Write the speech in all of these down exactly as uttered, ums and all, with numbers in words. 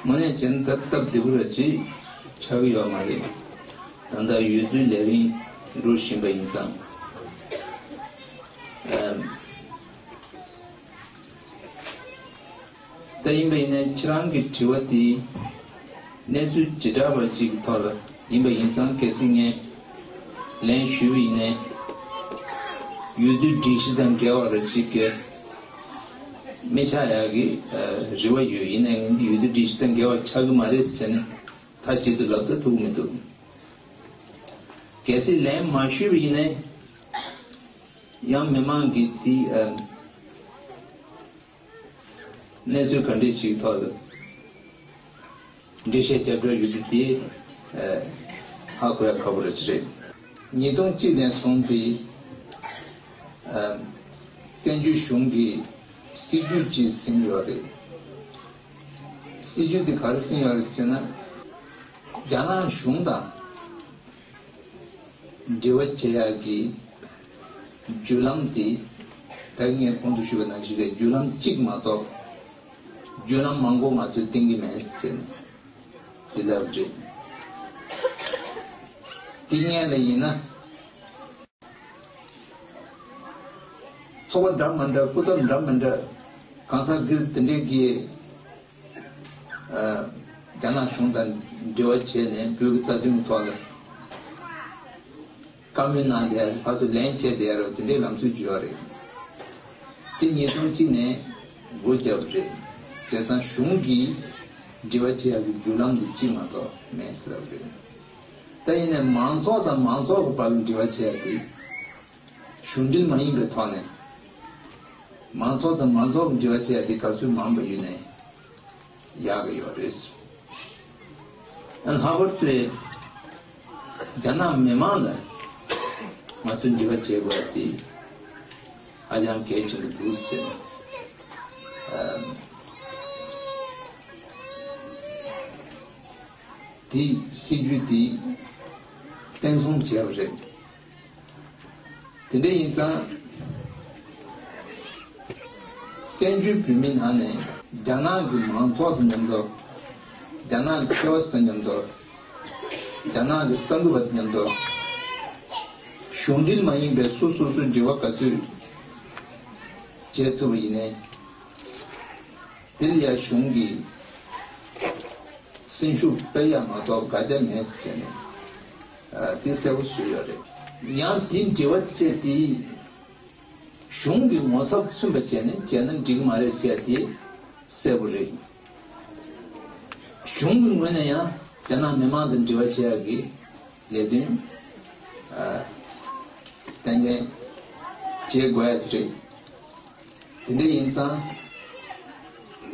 དངོས་གནས་བྱས་ན་ད་སྟབས་བདེ་པོ་ར་ཅིག་ཆགས་ཀྱི་ཡོད་མ་རེད། ད་ལྟ་འོས་བསྡུ་ལས་རིམ་འགྲོ་བཞིན་པ་ཡིན་ཙང་། ཨམ། ད་ཡིན་པ་ཡིན་ནའི་ཁྱེད་རང་གི་དྲི་བ་དེ་གནས་ཚུལ་ཇི་འདྲ་བ་ཅིག་གི་ཐོག་ལ་ཡིན་པ་ཡིན་ཙང་། གལ་སྲིད་ངས་ལན་ཞུས་པ་ཡིན་ནའི་འོས་བསྡུ་སྒྲིག་གཞི་དང་འགལ་བ་ར་ཅིག་གི་མི་ཆགས་ཡག་གི་རེ་བ་ཡོད། ཡིན་ནའི་ངས་འདི་འོས་བསྡུ་སྒྲིག་གཞི་དང་འགལ་བ་ཆགས་ཀྱི་མ་རེད་ཟེར་ནས་མཐའ་གཅིག་ཏུ་ལབ་ད་ཐུབ་མི་འདུག། གལ་སྲིད་ལན་མ་ཞུས་པ་ཡིན་ནའི་ཡང་མི་མང་གིས་དེ་ཨ། གནས་ཚུལ་ག་འདྲས་ཞིག་ཐོག་ལ་འགྲེལ་བཤད་རྒྱབ་འགྲོ་ཡོད་དུས་དེ་ཧ་གོ་ཡ་ཁག་པོ་རེད་ཅི་རེད། ཉིས་སྟོང་གཅིག་ནས་བཟུང་སྟེ་བཙན་བྱོལ་གཞུང་གིས་སྲིད་ཇུས་ཅིག་ཟིན་ཡོད་རེད། སྲིད་ཇུས་དེ་ག་རེ་ཟིན་ཡོད་རེད་ཟེར་ན། རྒྱ་ནག་གཞུང་དང་འབྲེལ་བ་བྱེད་ཡག་གི་བརྒྱུད་ལམ་དེ་ད་ངས་གོང་དུ་ཞུས་པ་ནང་བཞིན་རེད། བརྒྱུད་ལམ་གཅིག་མ་གཏོགས་བརྒྱུད་ལམ་མང་པོ་ང་ཚོས་བསྟན་གྱི་མེད་ཟེར་ནས་དེ་ལབ་རེད། དེ་སྔོན་ལ་ཡིན་ན། ཚོགས་པ་འདྲ་མི་འདྲ། སྐུ་ཚབ་འདྲ་མི་འདྲ། གང་ཟག་སྒེར་དེ་འདྲས་ཀྱིས་རྒྱ་ནག་གཞུང་དང་འབྲེལ་བ་བྱས་ནས་བོད་ཀྱི་རྩ་དོན་གྱི་ཐོག་ལ་བཀའ་མོལ་གནང་བསྡད་ཡ། ཕར་ཚུར་ལན་བྱས་བསྡད་ཡ་རོ། དེ་འདྲའི་ལམ་སྲོལ་ཅིག་ཡོད་རེད། དེ་ཉིས་སྟོང་གཅིག་ནས་སྒོ་བརྒྱབ་རེད། བྱས་ཙང་གཞུང་གིས་འབྲེལ་བ་བྱེད་ཡ་གི་བརྒྱུད་ལམ་འདི་གཅིག་མ་གཏོགས་མེད་ཟེར་ལབ་རེད། ད་ཡིན་ནའི་མང་ཚོགས་དང་མང་ཚོགས་ཀྱི་བར་ལ་འབྲེལ་བ་བྱེད་ཡ་དེ། གཞུང་འབྲེལ་མ་ཡིན་པའི་ཐོག་ནས་མང་ཚོགས་དང་མང་ཚོགས་ཀྱི་འབྲེལ་བ་བྱེད་ཡ་དེ་ག་ཚོད་མང་པ་ཡོད་ནའི་ཡག་གི་ཡོད་རེད། ཨ། ལྷག་པར་དུ་རྒྱ་ནག་མི་མང་ལ་ང་ཚོས་འབྲེལ་བ་བྱེད་དགོས་ཡ་དེ་ཧ་ཅང་གལ་ཆེན་པོ་འདུག་ཟེར། ཨ། དེ་སྲིད་ཇུས་དེ་བརྟན་སྲུང་བྱས་པ་རེད། དེ་འདྲ་ཡིན་ཙང་། བཙན་བྱོལ་བོད་མིའི་ནང་ནས་རྒྱ་ནག་གི་མང་ཚོགས་དང་མཉམ་དུ། རྒྱ་ནག་གི་མཁས་པ་ཚོ་དང་མཉམ་དུ། རྒྱ་ནག་གི་གསར་འགོད་པ་དང་མཉམ་དུ། གཞུང་འབྲེལ་མ་ཡིན་པའི་སོ་སོ་སོའི་འབྲེལ་བ་ག་ཚོད་བྱེད་ཐུབ་པ་ཡིན་ནའི། དེ་ལ་ཡང་གཞུང་གིས་སེམས་ཤུགས་སྤེལ་ཡ་མ་གཏོགས་དགག་བྱ་མེད་ཟེར་ནས། ཨ། དེ་གསལ་པོ་བཟོས་ཡོད་རེད། ཡང་དེ་འབྲེལ་བ་བྱས་ཏེ་གཞུང་གི་ངོ་ཚབ་མཚོན་པ་བྱས་ནས་བྱས་ན་འགྲིག་གི་མ་རེད་ཟེར་ཡ་དེ་གསལ་པོ་རེད། གཞུང་གི་ངོས་ནས་ཡང་རྒྱ་ནག་མི་མང་དང་འབྲེལ་བ་བྱེད་ཡ་གི་ལས་དོན། ཨ། ཏན་ཏན་བྱེད་དགོས་ཡ་དེ་རེད། དེ་འདྲ་ཡིན་ཙང་།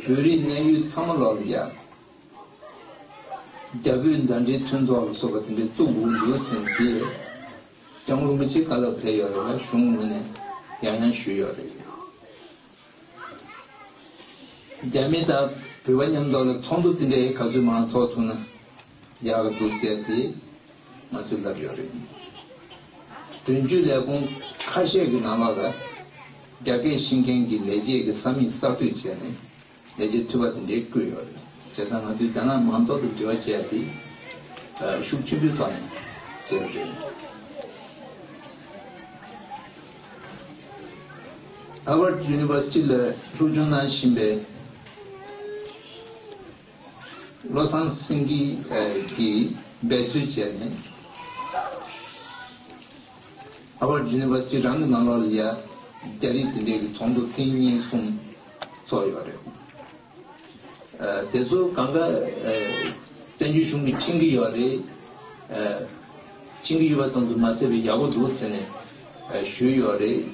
བོད་རིགས་གནད་ཡོད་ཚང་མ་ལོག་ལ་ཡ། རྒྱ་བོད་མཛའ་འབྲེལ་མཐུན་ཚོགས་ལ་སོགས་པ་དེ་འདྲའི་བཙུགས་དགོས་འདུག་ཟེར་ནས་དེ་སྐྱབས་མགོན་རིན་པོ་ཆེ་བཀའ་སློབ་ཕེབས་ཡོད་རེད་ལ། གཞུང་ངོས་ནས་ཡང་ཡང་ཞུས་ཡོད་རེད། རྒྱ་མི་དང་བོད་པ་མཉམ་དུ་ལ་ཚོགས་འདུ་དེ་འདྲའི་ག་ཚོད་མང་ཚོགས་ཐུབ་ན་ཡག་གི་འདུག་ཟེར་ཏེ་ང་ཚོས་ལབ་ཡོད་རེད། དོན་གཅོད་ལས་ཁུངས་ཁ་ཤས་ཀྱི་ནང་ལོགས་ལ་རྒྱ་སྐད་ཤེས་མཁན་གྱི་ལས་བྱེད་ཀྱི་ས་མིག་གསར་གཏོད་བྱས་ནས། ལས་བྱེད་འཐུས་པ་དེ་འདྲའི་བསྐོས་ཡོད་རེད། བྱས་ཙང་ང་ཚོས་རྒྱ་ནག་མང་ཚོགས་དང་འབྲེལ་བ་བྱས་ཏེ། ཨ། ཤུགས་ཆེན་པོའི་ཐོག་ནས་བྱས་པ་རེད། ཧར་ཝརཌ་ཡུ་ནི་ཝར་སི་ཊི་ལ་སློབ་སྦྱོང་གནང་བཞིན་པའི་བློ་བཟང་སེང་གེ་གིས་འབད་རྩོལ་བྱས་ནས། ཧར་ཝརཌ་ཡུ་ནི་ཝར་སི་ཊི་རང་གི་ནང་ལོགས་ལ་ཡ་རྒྱ་རིགས་དེ་འདྲའི་གི་ཚོགས་འདུ་ཐེངས་གཉིས་གསུམ་ཚོགས་ཡོད་རེད། ཨ། དེ་ཚོ་གང་ག་ཨ། བཙན་བྱོལ་གཞུང་གིས་ཕྱིན་གྱི་ཡོད་རེད། ཨ། ཕྱིན་གྱི་ཡོད་པ་ཙམ་དུ་མ་ཟད་པའི་ཡག་པོ་འདུག་ཟེར་ནས་ཨ། ཞུས་ཡོད་རེད།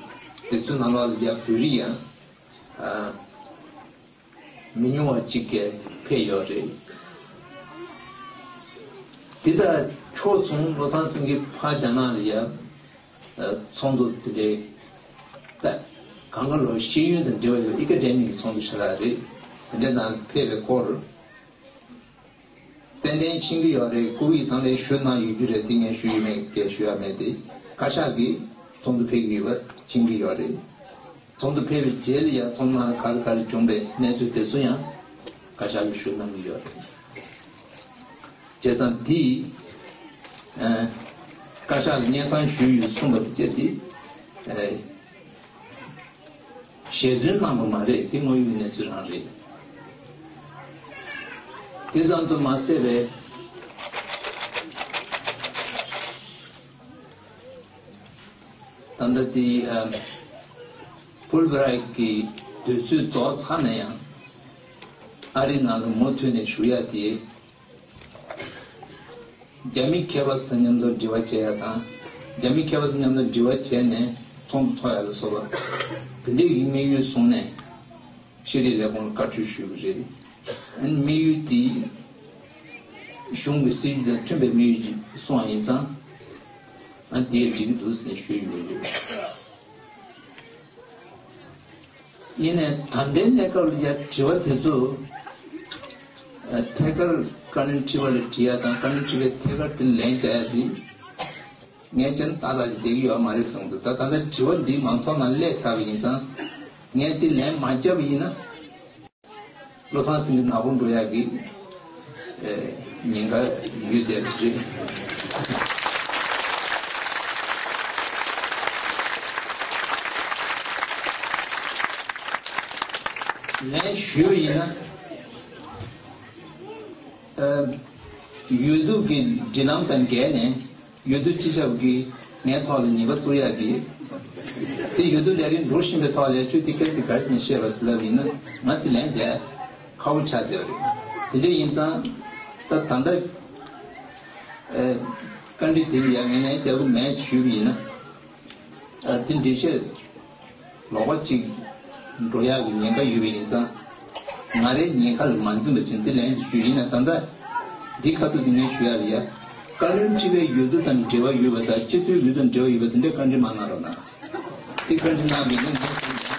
དེ་ཚོའི་ནང་ལོགས་ལ་ཡ་བོད་རིགས་ཡང་ཨ། མི་ཉུང་བ་གཅིག་གིས་ཕེབས་ཡོད་རེད། དེ་དང་ཕྱོགས་མཚུངས་བློ་བཟང་སེང་གེ་ཕར་རྒྱ་ནག་ལ་ཡ། ཨ། ཚོགས་འདུ་དེ་འདྲའི། ད་གང་ག་ལོ་ཤེས་ཡོན་དང་འབྲེལ་བ་ཡོད། ཨི་ཀ་ཌེ་མིག་གི་ཚོགས་འདུ་ཞིག་ལ་རེད། དེ་འདྲའི་ནང་ཕེབས་པའི་སྐོར། ཏན་ཏན་ཤེས་ཀྱི་ཡོད་རེད། ཀུ་ཡིག་ཚང་ལ་ཞུ་གནང་ཡོད་རྒྱུ་རེད། དེ་ངས་ཞུ་ཡི་མེད། སྐད་ཞུ་ཡ་མེད་དེ། བཀའ་ཤག་གིས་ཚོགས་འདུ་ཕེབས་ཀྱི་ཡོད་པ་མཁྱེན་གྱི་ཡོད་རེད། ཚོགས་འདུ་ཕེབས་པའི་རྗེས་ལ་ཡང་ཚོགས་ནང་ལ་ག་རེ་ག་རེ་བྱུང་བའི་གནས་ཚུལ་དེ་ཚོ་ཡང་ བཀའ་ཤག་ལ་ཞུ་གནང་གི་ཡོད། བྱས་ཙང་འདི། ཨ། བཀའ་ཤག་ལ་སྙན་སེང་ཞུས་ཡོད་གསུངས་པ་དེ་བཅས་ཏེ། ཨ། ཞལ་རྫུན་གནང་བ་མ་རེད། དེ་དངོས་ཡོད་གནས་ཚུལ་རང་རེད། དེ་ཙམ་དུ་མ་ཟད་པའི། ད་ལྟ་དེ། ཨ། ཕུལ་བྷི་རའིཊ་ཀྱི་དུས་ཚོད་རྫོགས་ཚར་ན་ཡང་ཨ་རིའི་ནང་ལ་མུ་མཐུད་ནས་བཞུགས་ཡ་དེ། རྒྱ་མི་མཁས་པ་ཚོ་མཉམ་དུ་འབྲེལ་བ་བྱེད་ཡ་དང་། རྒྱ་མི་མཁས་པ་ཚོ་མཉམ་དུ་འབྲེལ་བ་བྱས་ནས་ཚོགས་འདུ་ཚོགས་ཡ་ལ་སོགས་པ་དེ་འདྲའི་དམིགས་ཡུལ་བཟུང་ནས་ཤེས་རིག་ལས་ཁུངས་ལ་བཀའ་འཁྲོལ་ཞུས་པ་རེད། ཨ་ནི་དམིགས་ཡུལ་དེ་གཞུང་གི་སྲིད་ཇུས་དང་མཐུན་པའི་དམིགས་ཡུལ་ཅིག་སོང་བ་ཡིན་ཙང་། ཨ། དེ་འགྲིག་གི་འདུག་ཟེར་ཞུས་ཡོད་རེད། ཡིན་ནའི་ད་ལྟའི་གནས་སྐབས་ལ་ཡ་དྲི་བ་དེ་ཚོ། ཨ། ཐད་ཀར་བཀའ་བློན་ཁྲི་པ་ལ་དྲི་ཡ་དང་། བཀའ་བློན་ཁྲི་པས་ཐད་ཀར་དེ་ལན་རྒྱག་ཡ་དེ་ངས་ཅང་ཏག་ཏག་ཅིག་བསྡད་ཀྱི་ཡོད་མ་རེད་བསམ་འདུག། ད་ད་ལྟ་དྲི་བ་འདི་མང་ཚོགས་ནང་སླེབས་ཚར་བ་ཡིན་ཙང་། ངས་དེ་ལན་མ་བརྒྱབ་པ་ཡིན་ན། བློ་བཟང་སེང་གེ་ནག་པོ་འགྲོ་ཡག་གི། ཨེ། ཉེན་ཁ་ཡོད་བསྡད་པ་རེད། ལན་ཞུས་པ་ཡིན་ན། ཨ། འོས་བསྡུ་གི་སྒྲིག་ལམ་དང་འགལ་ནས། འོས་བསྡུ་སྤྱི་ཁྱབ་ཀྱིས་ངའི་ཐོག་ལ་ཉེས་པ་བཙུགས་ཡག་གི། དེ་འོས་བསྡུ་ལས་རིམ་འགྲོ་བཞིན་པའི་ཐོག་ལ་ཁྱོད་དེ་སྐད་དེ་ག་རེ་བྱས་ནས་བཤད་པ་ཟེར་ལབ་ཡིན་ན། ང་དེ་ལན་རྒྱག་ཁག་པོ་ཆགས་བསྡད་པ་རེད། དེ་འདྲ་ཡིན་ཙང་། ད་ད་ལྟ། ཨེ། བཀའ་འདྲི་དེ་ལ་ཡང་ངས་ལན་རྒྱག་གི་མེད་ཞུས་པ་ཡིན་ན། ཨ། དེ་འགྲེལ་བཤད་ལོག་པ་ཅིག་འགྲོ་ཡག་གི་ཉེན་ཁ་ཡོད་པ་ཡིན་ཙང་། ང་རའི་ཉེན་ཁ་ལ་མ་འཛེམས་པ་བྱས་ནས་དེ་ལན་ཞུས་ཡིན་ན། ད་ལྟ་འདི་ཁ་ཐུག་དེ་ངས་ཞུ་ཡག་ལ་ཡ། བཀའ་བློན་ཁྲི་པའི་འོས་བསྡུ་དང་འབྲེལ་བ་ཡོད་པ་དང་། སྤྱི་འཐུས་འོས་བསྡུ་དང་འབྲེལ་བ་ཡོད་པ་དེ་འདྲའི་བཀའ་འདྲི་མ་གནང་རོགས་གནང་། དེ་བཀའ་འདྲི་གནང་མེད་ན་ངས་ཟེར་ཡིན།